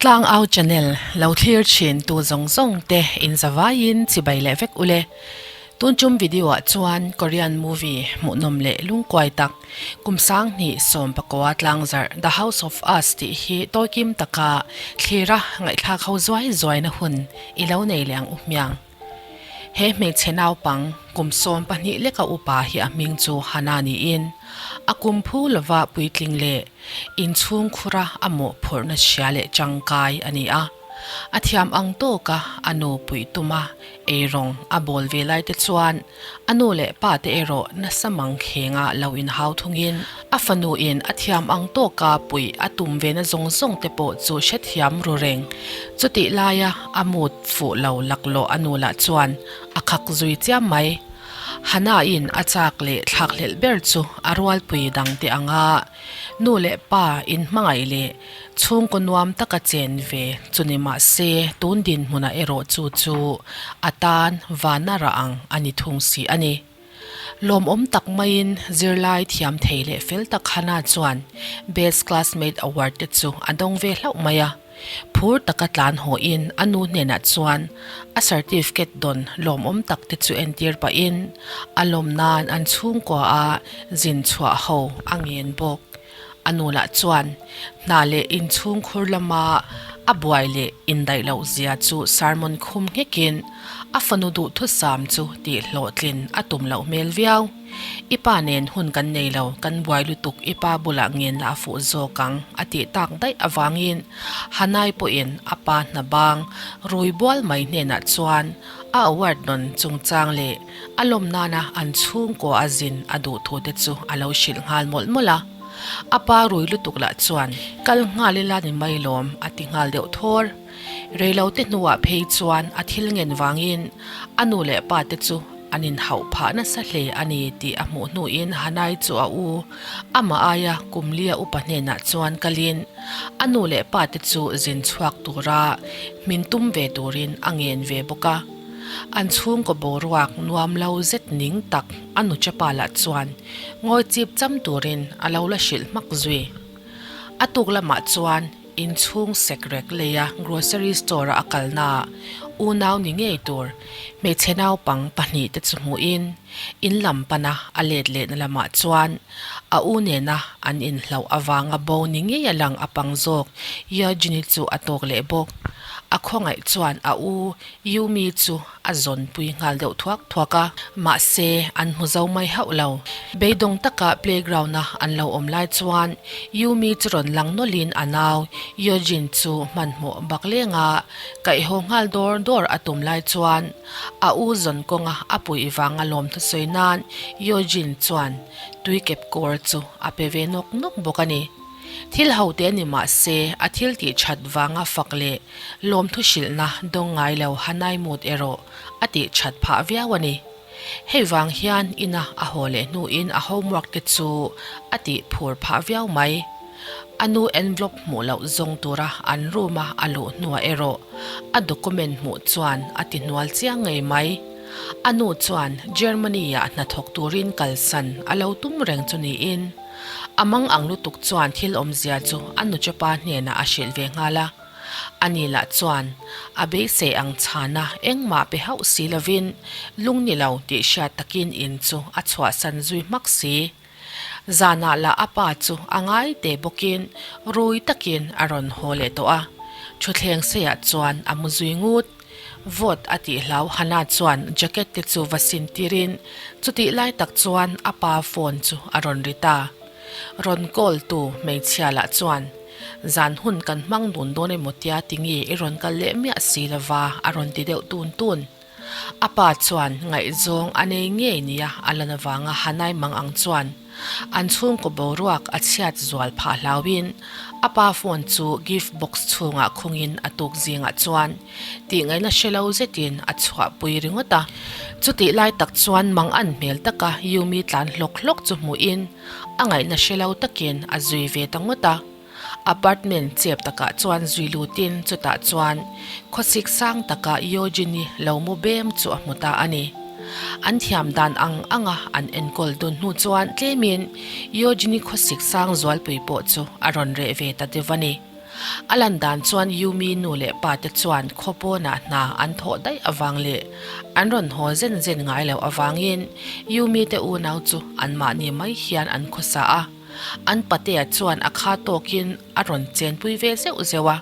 Tlangau channel lo thlir thin tu zawng zawng te in zavaiin chibai leh vek ule. Tun tum video ah chuan Korean movie hmuhnawm leh lungkuai tak kum 2019 tlangzarh The House of Us tih hi tawikim taka thlira ngaihthlak ho zuai zuaina hun i lo nei leh ang u hmiang. He hmeichhe naupang kum 12 leka upa hi a hming chu Hana niin a kum phu lova puitling leh Inchhung khura a mawhphurhna hria leh tangkai a ni a. A thiam ang tawka a nu puih tuma eirawng a bawl ve lai te chuan a nu leh pa te erawh nasa mang khenga lo inhau thungin a fanu in a thiam ang tawka puih a tum ve na zawng zawng te pawh chu hrethiam ru reng. Chutih laia a mood fuh lo laklawh a nu lah chuan a khak zui chiam mai. Hana-in a chak leh thlakhlelh ber chu a rualpui dangte anga nu leh pa inhmangaih leh chhungkaw nuam taka chen ve chu ni mah se tun dinhmunah erawh chu chu a tan vana rah ang a ni thung si a ni. Lawmawm tak maiin zirlai thiam thei leh fel tak Hana chuan Best Classmate Award te chu a dawng ve hlauh mai a. Phur taka tlan hawhin a nu hnenah chuan a certificate dawn lawmawm tak te chu entir pahin a lawm nan an chhungkua a zin chhuah ho a ngen bawk. A nu lah chuan hna leh inchhung khur lama a buai leh indaih loh zia chu sermon khum nghekin a fanu duhthusam chu tih hlawhtlin a tum loh hmel viau. I pa nen hun kan nei lo, kan buai lutuk i pa bulah ngen la a fuh zawk ang, a tih tak daih avangin Hanai pawhin a pa hna bang rui bual mai hnenah chuan a award nawn chungchang leh a lawm nana an chhungkaw a zin a duh thu te chu a lo hrilh nghal mawlh mawlh a. A pa rui lutuk lah chuan kal nghal ila ni mai lawm a ti nghal deuh thawr. Reilote hnuah phei chuan a thil ngen vangin a nu leh pa te chu an inhauh phah nasa hle a ni tih a hmuh hnuin Hanai chu a u amah aia kum lia upa hnenah chuan kalin a nu leh pa te chu zin chhuak tura hmin tum ve turin a ngen ve bawk a. An chhungkaw boruak nuam lo zet ning tak a nu chapa lah chuan ngawi chip cham turin a lo la hrilh hmak zui. A tuk lamah chuan Inchhung sekrek leia grocery store-a a kalnaah unau ni ngei tur hmeichhe naupang pahnihte chu hmuhin in lam pana a let lehna lamah chuan a u nena an inhlauh avanga bo ni ngei a lang a pang zawk Yeo-jin-i chu a tawk leh bawk. A khawngaih chuan a u Yumi chu a zawn pui nghal deuh thuak thuak a, mahse an hmu zo mai hauh lo. Beidawng taka playground a an lo awm lai chuan Yumi chu rawn lang nawlhin a nau Yeojin chu hmanhmawh bak lenga kaihhaw nghal dawr dawr a tum lai chuan a u zawn kawnga a puih vanga lawm thusawi nan Yeojin chuan tuikep kawr chu a pe ve nawk nawk bawk a ni. Thil ho te ni mah se a thil tih that vanga fak leh lawmthu hrilhna dawng ngai lo Hanai mood erawh a tih that phah viau a ni. Hei vang hian ina a haw leh hnuin a homework te chu a tih phur phah viau mai. A nu envelope hmuh loh zawng tura an room a a luh hnuah erawh a document hmuh chuan a ti hnual chiang ngei mai. A nu chuan Germany-ah hnathawk turin kalsan a lo tum reng chu niin, A mang ang lutuk chuan thil awmzia chu a nuchapa hnenah a hrilh ve nghal a. Ani lah chuan a beisei ang chhana engmah pe hauh si lovin lung ni lo tih hriat takin in chu a chhuahsan zui hmak si. Zanah lah a pa chu a ngai teh bawkin rui takin a rawn haw leh tawh a. Thutthleng seiah chuan a mu zui ngut. Vawt a tih hlau Hana chuan jacket te chu va sin tirin chutih lai tak chuan a pa phone chu a rawn ri ta. Rawn call tu hmeichhia lah chuan, Zan hun kan hmang dun dawn emaw tia tinge i rawn kal leh miah si lova a rawn ti deuh tun tun. A pa chuan ngaihzawng a nei ngei nia a lan avanga Hanai mang ang chuan An chhungkaw boruak a chhiat zual phah hlauhin a pa phone chu gift box chhungah khungin a tuk zingah chuan tihngaihna hre lo zetin a chhuahpui ringawt a. Chutih lai tak chuan mang an hmel taka Yumi tlan hlawk hlawk chu hmuhin a ngaihna hre lo takin a zui ve ta ngawt a. Apartment chep takah chuan zui lutin chutah chuan khawsik sang taka Yojin-i lo mu bem chu a hmu ta a ni. An thiam dan ang anga an enkawl dun hnu chuan tlemin Yojin-i khawsik sang zualpui pawh chu a rawn reh ve ta deuh a ni. A lan dan chuan Yumi nu leh pa te chuan khaw pawnah hna an thawh daih avang leh an rawn haw zen zen ngai loh avangin Yumi te unau chu anmahni mai hian an khawsa a. An patea chuan a kha tawkin a rawn chenpui ve zeuh zeuh a,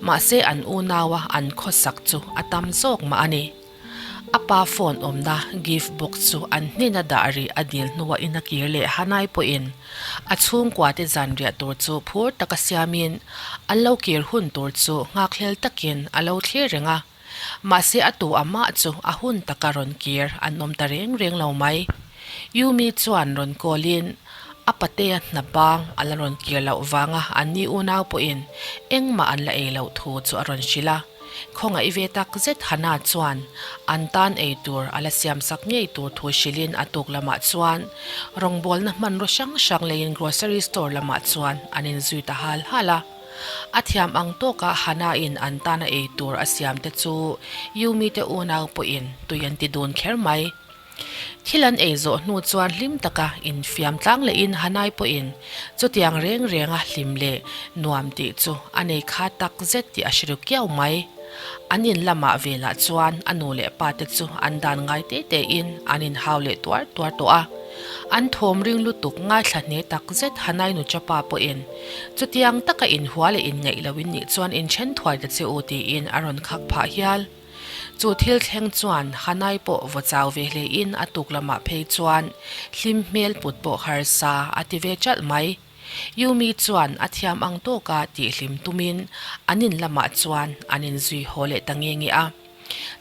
mahse an unaua an khawsak chu a tam zawk mah a ni. A pa phone awmna gift box chu an hnena dah rih a dil hnuah in a kir leh Hanai pawhin a chhungkuate zanriah tur chu phur taka siamin an lo kir hun tur chu nghakhlel takin a lo thlir reng a. Mahse a tu amah chu a hun taka rawn kir an awm ta reng reng lo mai. Yumi chuan rawn call-in a patea hna bang a la rawn kir loh vanga anni unau pawhin engmah an la ei loh thu chu a rawn hrilh a. Khawngaih ve tak zet Hana chuan an tan ei tur a la siam sak ngei tur thu hrilhin a tuk lamah chuan rawngbawlna hmanraw hrang hrang leiin grocery store lamah chuan an inzui ta hal hal a. A thiam ang tawkah Hana-in an tana ei tur a siam te chu Yumi te unau pawhin tui an ti dun kher mai. Thil an ei zawh hnu chuan hlim taka infiam tlang lehin Hanai pawhin chutiang reng renga hlim leh nuam tih chu a nei kha tak zet tih a hre ru kiau mai. An in lamah velah chuan a nu leh pa te chu an dan ngai te tein an inhau leh tuar tuar tawh a. An thawm ring lutuk ngaithla hne tak zet Hanai nu chapa pawhin chutiang taka inhua leh inngeih loin nih chuan inthen thuai ta che u tiin a rawn khak phah hial. Chu thil thleng chuan Hanai pawh vaw chau ve hlein a tuk lamah phei chuan hlim hmel put pawh harsa a ti ve ṭalh mai. Yumi chuan a thiam ang tawka tihhlim tumin an in lamah chuan an inzui haw leh ta nge nge a.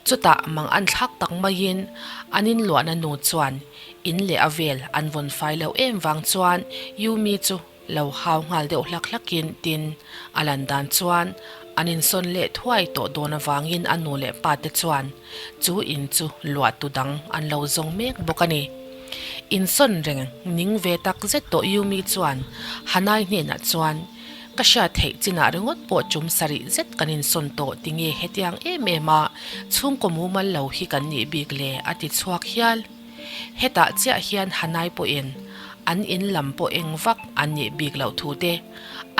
Chutah mang an thlak tak maiin an inluahna nu chuan in leh a vel an vawn fai loh em vang chuan Yumi chu Lo hau nghal deuh hlak hlakin tin a lan dan chuan an insawn leh thuai tawh dawn avangin a nu leh pa te chuan chu in chu luah tu dang an lo zawng mek bawk a ni. Insawn reng ning ve tak zet tawh Yumi chuan Hanai hnenah chuan Ka hriat theih chinah ringawt pawh chum sarih zet kan insawn tawh tinge hetiang em em a chhungkaw mumal lo hi kan nih bik le a ti chhuak hial. Hetah chiah hian Hanai pawhin an in lam pawh eng vak an nih bik loh thu te,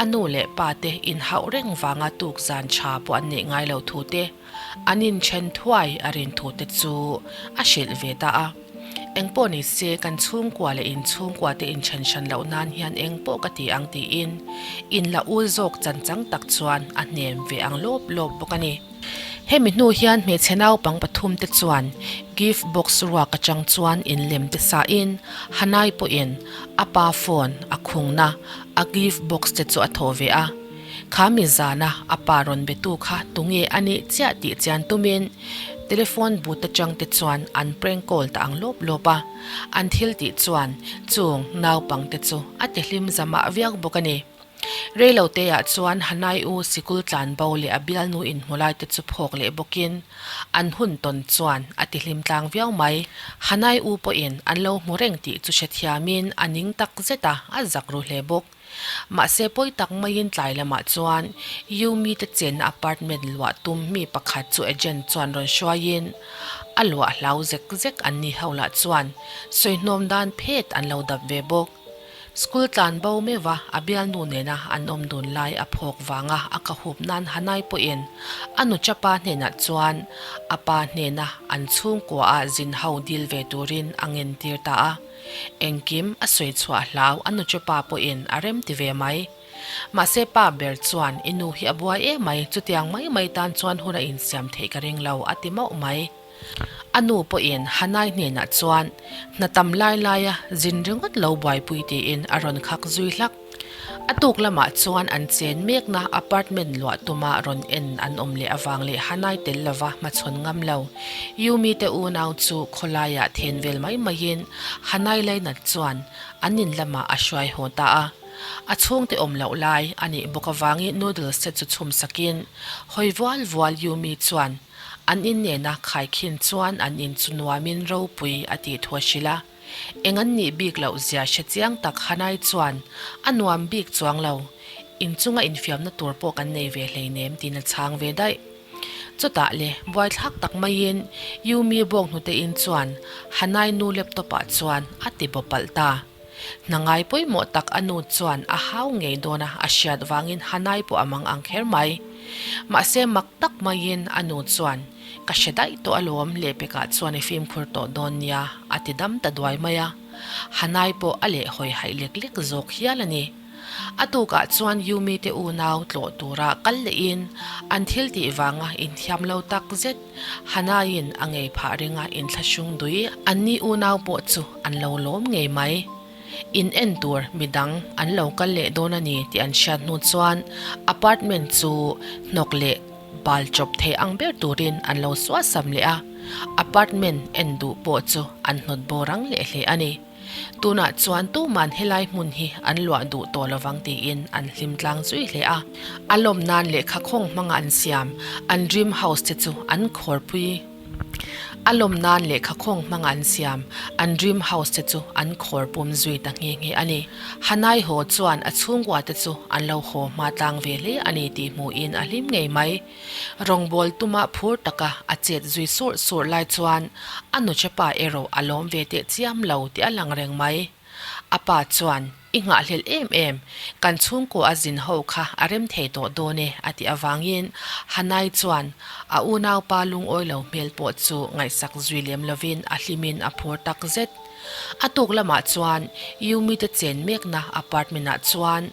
a nu leh pa te inhauh reng vanga tuk zan tha pawh an neih ngai lo thu te, an inthen thuai a rin thu te chu a hrilh ve ta a. Engpawh ni se kan chhungkua leh in chhungkua te inthen hran loh nan hian engpawh ka ti ang tiin in la ul zawk chan chang tak chuan a hnem ve ang lawp lawp bawk a ni. Hemi hnu hian hmeichhe naupang pathumte chuan gift box ruak atang chuan inlem te sahin Hanai pawhin a pa phone a khungna a gift box te chu a thawh ve a. Kha mi zana a pa rawn betu kha tunge a nih chiah tih chian tumin telephone booth atang te chuan an prank call ta ang lawp lawp a. An thil tih chuan chung naupang te chu a ti hlim zamah viau bawk a ni. Reiloteah chuan Hanai u sikul tlan bo leh a bialnu inhmu lai te chu phawk leh bawkin an hun tawn chuan a ti hlim tlang viau mai. Hanai u pawhin an lo hmu reng tih chu hrethiamin a ning tak zet a, a zak ru hle bawk. Mahse pawi tak maiin tlai lamah chuan Yumi te chenna apartment luah tum mi pakhat chu agent chuan rawn hruaiin a luah hlau zek zek an ni ho lah chuan sawihnawm dan phet an lo dap ve bawk. School tlan bo meuh a, a bialnu nena an awm dun lai a phawk vanga a ka hup nan Hanai pawhin a nu chapa hnenah chuan a pa hnena an chhungkua ah zin ho dil ve turin a ngen tir ta a. Engkim a sawi chhuah hlau a nu chapa pawhin a rem ti ve mai. Mahse pa ber chuan i nu hi a buai emai chutiang mai mai tan chuan hun a insiam theih ka ring lo a ti mauh mai. A nu pawhin Hanai hnenah chuan hna tam lai laia zin ringawt lo buaipui tiin a rawn khak zui hlak. A tuk lamah chuan an chen mekna apartment luah tuma rawn en an awm leh avang leh Hanai tel lova hmachhawn ngam lo. Yumi te unau chu khawlaiah then vel mai maiin Hanai lainat chuan an in lamah a hruai haw ta a. A chhungte awm loh lai a nih bawk avangin noodles te chu chhum sakin hawi vual vual Yumi chuan An in nena khaikhin chuan an in chu nuamin ropui a tih thu a hrilh a. Eng an nih bik loh zia hre chiang tak Hanai chuan a nuam bik chuang lo, in chunga infiamna tur pawh kan nei ve hleinem tiin a chhang ve daih. Chutah le buaithlak tak maiin Yumi bawk hnute in chuan Hanai nu laptop ah chuan a ti baw palh ta. Hna ngai pawimawh tak a nu chuan a hau ngei dawn a, a hriat vangin Hanai pawh a mang ang kher mai. Mahse mak tak maiin a nu chuan, Ka hre daih tawh alawm, lehpekah chuan i fimkhur tawh dawn nia, a ti dam ta duai mai a. Hanai pawh a leh hawi haih lek lek zawk hial a ni. A tukah chuan Yumi te unau tlawh tura kal lehin an thil tih vanga inthiam lo tak zet Hanaiin a ngei phah ringa inthlahrung dui anni unau pawh chu an lo lawm ngei mai. In en tur midang an lo kal leh dawn a ni tih an hriat hnu chuan apartment chu hnawk leh bal chawp thei ang ber turin an lo suasam leh a, apartment en duh pawh chu an hnawt bawr ang leh hle a ni. Tunah chuan tuman helai hmun hi an luah duh tawh lovang tiin an hlim tlang zui hle a. A lawm nan lehkha khawng hmanga an siam an dream house te chu an khawrpui. A lawm nan lehkha khawng hmanga an siam an dream house te chu an khawr pum zui ta nghe nghe a ni. Hanai haw chuan a chhungkua te chu an lo haw hma tlang ve hle a ni tih hmuhin a hlim ngei mai. Rawngbawl tuma phur taka a chet zui surh surh lai chuan a nuchepa erawh a lawm ve teh chiam lo tih a lang reng mai. A pa chuan, I nghahhlelh em em, kan chhungkaw a zin ho kha a rem thei tawh dawn e a tih avangin Hanai chuan a unaupa lungawi lo hmel pawh chu ngaihsak zui lem lovin a hlimin a phur tak zet. A tuk lamah chuan Yumi te chen mekna apartment ah chuan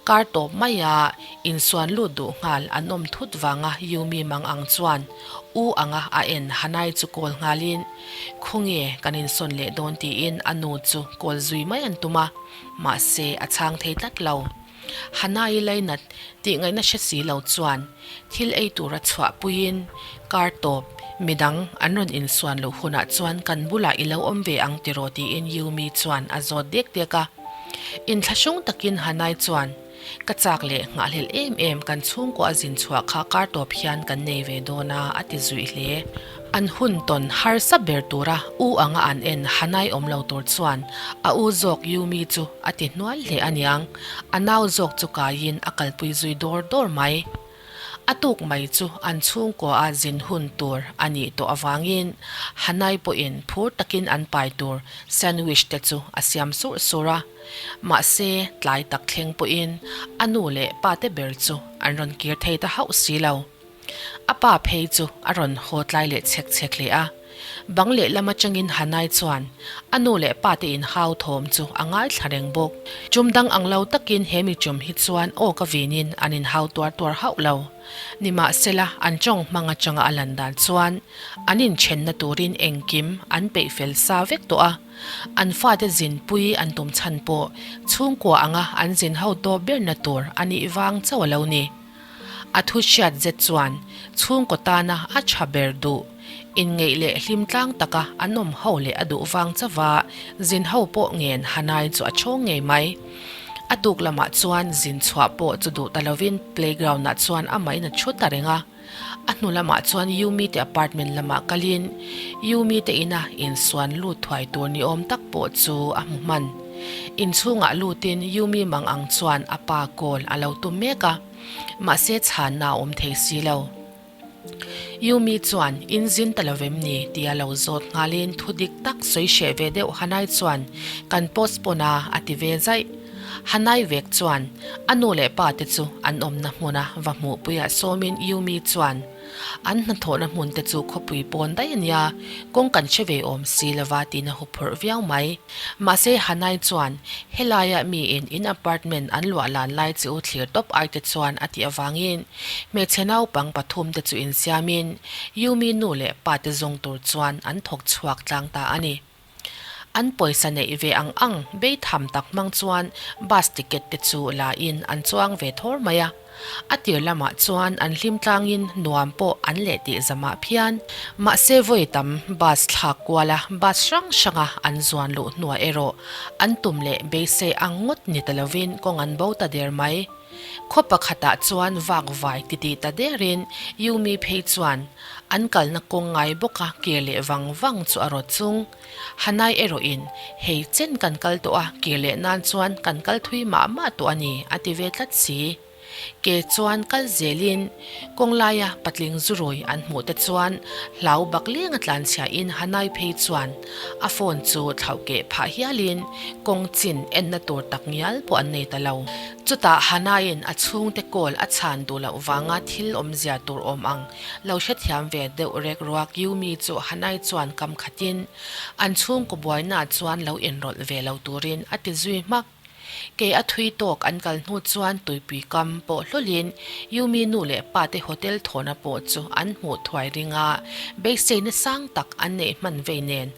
Kar tawp maia insuan lut duh nghal an awm thut vanga Yumi mang ang chuan u anga a en Hanai chu call nghalin khawnge kan insawn leh dawn tiin a nu chu call zui mai an tum a, mahse a chhang thei tlat lo. Hanai lainat tih ngaihna hre si lo chuan thil ei tura chhuah puiin kar tawp midang an rawn insuan loh hunah chuan kan bulah i lo awm ve ang tiraw tiin Yumi chuan a zawt dek dek a. Inthlahrung takin Hanai chuan, Ka chak leh nghahhlelh em em kan chhungkaw a zin chhuah kha kar tawp hian kan nei ve dawn a, a ti zuih hle. An hun tawn harsa ber tura u anga an en Hanai awm lo tur chuan a u zawk Yumi chu a ti hnual hle aniang, a nau zawk chu kaiin a kalpui zui dawr dawr mai. A tuk mai chu an chhungkua a zin hun tur a nih tawh avangin Hanai pawhin phur takin an pai tur sandwich te chu a siam surh surh a. Mahse, tlai tak thleng pawhin a nu leh pa te ber chu an rawn kir thei ta hauh si lo. A pa phei chu a rawn haw tlai leh chhek chhek hle a. Bang lehlam atangin Hanai chuan a nu leh pa te inhau thawm chu a ngaithla reng bawk. Tum dang ang lo takin he mi tum hi chuan aw ka vinin an inhau tuar tuar hauh lo. Nimahsela an tawng hmang atanga a lan dan chuan an inthenna turin engkim an peih fel sa vek tawh a. An fate zinpui an tum chhan pawh chhungkua anga an zin ho tawp berna tur a nih vang chauh a lo ni. A thu hriat zet chuan chhungkaw tana a tha ber duh, inngeih leh hlim tlang taka an awm ho leh a duh vang chauva zin ho pawh ngen Hanai chu a chhawng ngei mai. A tuk lamah chuan zin chhuah pawh chu duh ta lovin playground ah chuan amahin a thu ta reng a. A hnu lamah chuan Yumi te apartment lamah kalin Yumi te ina insuan lut thuai tur ni awm tak pawh chu a hmu hman. Inchhungah lutin Yumi mang ang chuan a pa call a lo tum mek a, mahse chhanna a awm thei si lo. Yumi chuan in zin ta lo vem ni tia lo zawt nghalin thu dik tak sawi hreh ve deuh Hanai chuan kan postpone a a ti ve zaih. Hanai vek chuan a nu leh pa te chu an awmna hmuna va hmuhpuiah sawmin Yumi chuan an hnathawhna hmun te chu khawpui pawn daih a nia, kawng kan hre ve awm si lova tiin a huphurh viau mai. Mahse Hanai chuan helaia miin in apartment an luah lan lai che u thlir tawp ai te chuan a tih avangin hmeichhe naupang pathum te chu insiamin Yumi nu leh pa te zawng tur chuan an thawk chhuak tlang ta a ni. An pawisa neih ve ang ang bei tham tak hmang chuan bus ticket te chu la in an chuang ve thawr mai a. A tir lamah chuan an hlim tlangin nuam pawh an leh tih zamah phian. Mahse vawi tam bus thlak kuala bus hrang hranga an zuan luh hnuah erawh an tum leh beisei ang ngawt ni ta lovin kawng an bo ta der mai. Khaw pakhatah chuan vak vai titih ta derin Yumi phei chuan an kalna kawng ngai bawka kir leh vang vang chu a rawt chung. Hanai erawhin, Hei chen kan kal tawh a, kir leh nan chuan kan kal thui mah mah tawh a ni, a ti ve tlat si. Ke chuan kal zelin kawng laia patling zurui an hmuh te chuan hlau bak lenga tlanchhiahin Hanai phei chuan a phone chu thlauh keh phah hialin kawng chin enna tur tak ngial pawh an nei ta lo. Chutah Hanaiin a chhungte call a chhan duh loh vanga thil awmzia tur awm ang lo hrethiam ve deuh rek ruak Yumi chu Hanai chuan kam khatin an chhungkaw buainaah chuan lo inrawlh ve lo turin a ti zui hmak. Kei a thui tawk an kal hnu chuan tuipui kam pawh hlawlhin Yumi nu leh pa te hotel thawhna pawh chu an hmuh thuai ring a, beiseina sang tak an neih hman vei nen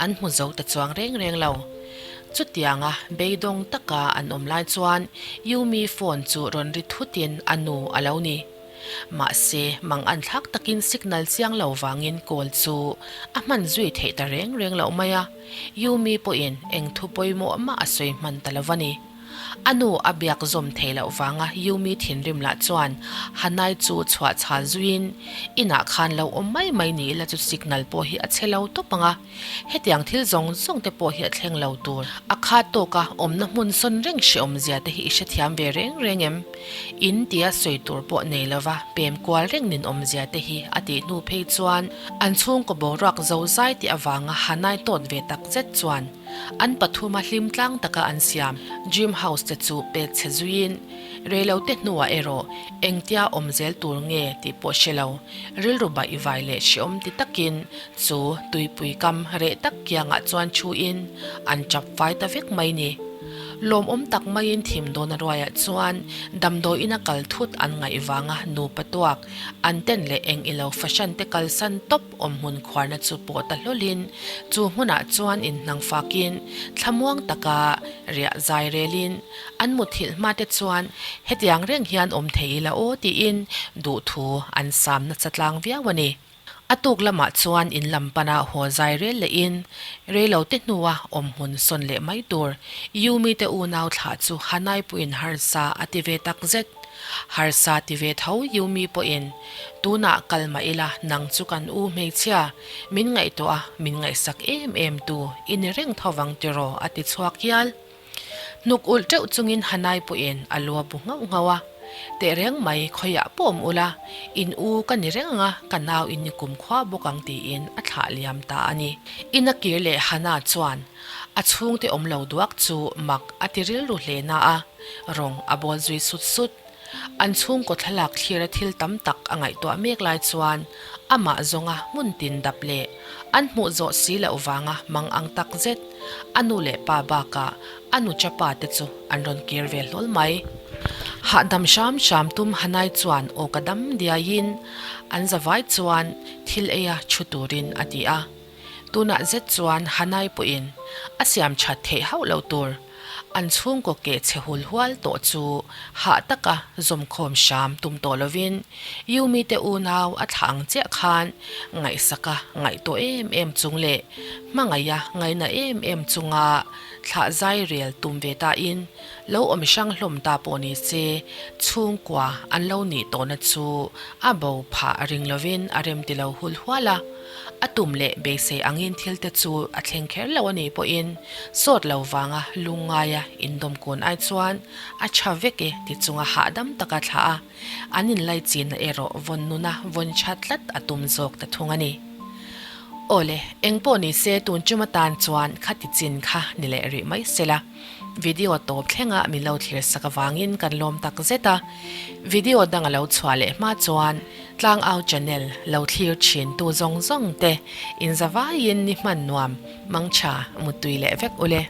an hmu zo ta chuang reng reng lo. Chutianga beidawng taka an awm lai chuan Yumi phone chu rawn ri thutin a nu a lo ni. Mahse, mang an thlak takin signal chiang lo vangin call chu a hman zui theih ta reng reng loh mai a. Yumi pawhin eng thu pawimawh mah a sawi hman ta lo va ni. A nu a biak zawm thei loh vanga Yumi thinrim lah chuan Hanai chu chhuah chhal zuiin, Inah khan lo awm mai mai ni ila chu signal pawh hi a chhe lo tawp ang a, hetiang thil zawng zawng te pawh hi a thleng lo tur. A khat tawka awmna hmun sawn reng hrehawm zia te hi i hrethiam ve reng reng em? In tia sawi tur pawh nei lova pem kual reng nin awmzia te hi a tih hnu phei chuan an chhungkaw boruak zo zai tih avanga Hanai tawt ve tak zet chuan an pathuma hlim tlang taka an siam Dream House te chu pek chhe zuiin reilote hnuah erawh engtia awm zel tur nge tih pawh hre lo rilru baih vai leh hreawm ti takin chu tuipui kam reh tak kiangah chuan thuin an tap fai ta vek mai ni. Lawmawm tak maiin thim dawn a ruaiah chuan damdawiin a kal thut an ngaih vanga nupa tuak an ten leh eng ilo fahran te kalsan tawp awm hmun khuarna chu pawh ta hlawlin chu hmunah chuan inhnang fakin thlamuang taka riah zai relin an muthilh hma te chuan hetiang reng hian awm thei ila aw tiin duhthu an sam nasa tlang viau a ni. A tuk lamah chuan in lam pana haw zai rel lehin reilo te hnua awm hmun sawn leh mai tur Yumi te unau thlah chu Hanai pawhin harsa a ti ve tak zet. Harsa ti ve tho Yumi pawhin, Tunah kal mah ila nang chu kan u hmeichhia, min ngaihtuah a, min ngaihsak em em tu i ni reng tho vang tiraw a ti chhuak hial. Hnuk ulh teuh chungin Hanai pawhin a lu a bu nghauh nghauh a, Tehreng mai khawiah pawh awm ula, in u ka ni reng ang a, ka nau in ni kumkhua bawk ang tiin a thlah liam ta a ni. In a kir leh Hana chuan a chhungte awm lo duak chu mak a ti rilru hle na a, rawng a bawl zui sut sut. An chhungkaw thlalak thlira thil tam tak a ngaihtuah mek lai chuan amah zawnga hmun tin dap leh an hmuh zawh si loh vanga mang ang tak zet a nu leh pa bakah a nu chapa te chu an rawn kir ve hlawl mai. Hahdam hram hram tum Hanai chuan aw ka dam diaiin an zavai chuan thil eia thu turin a ti a. Tunah zet chuan Hanai pawhin a siam that theih hauh lo tur an chhungkaw keh chhe hul hual tawh chu hah taka zawmkhawm hram tum tawh lovin Yumi te unau a thlah ang chiah khan ngaihsaka ngaihtuah em em chung leh hmangaih a ngaina em em chunga thlah zai rel tum ve tain lo awm hrang hlawm ta pawh ni se chhungkua an lo nih tawhna chu a bo phah ring lovin a rem ti lo hul hual a. A tum leh beisei angin thil te chu a thleng kher lo a nih pawhin sawt lo vanga lungngaia indawmkawn ai chuan a tha vek e ti chunga hahdam taka thlah a, an inlaichinna erawh vawn nuna vawn tha tlat a tum zawk ta thung a ni. Awle, eng pawh ni se tun tum atan chuan khati chin kha ni leh rih mai sela. Video tawp thlenga min lo thlir sak avangin kan lawm tak zet a, video dang a lo chhuah leh hma chuan Tlangau channel lo thlir thin tu zawng zawng te in zavaiin ni hman nuam mangtha muttui leh vek ule.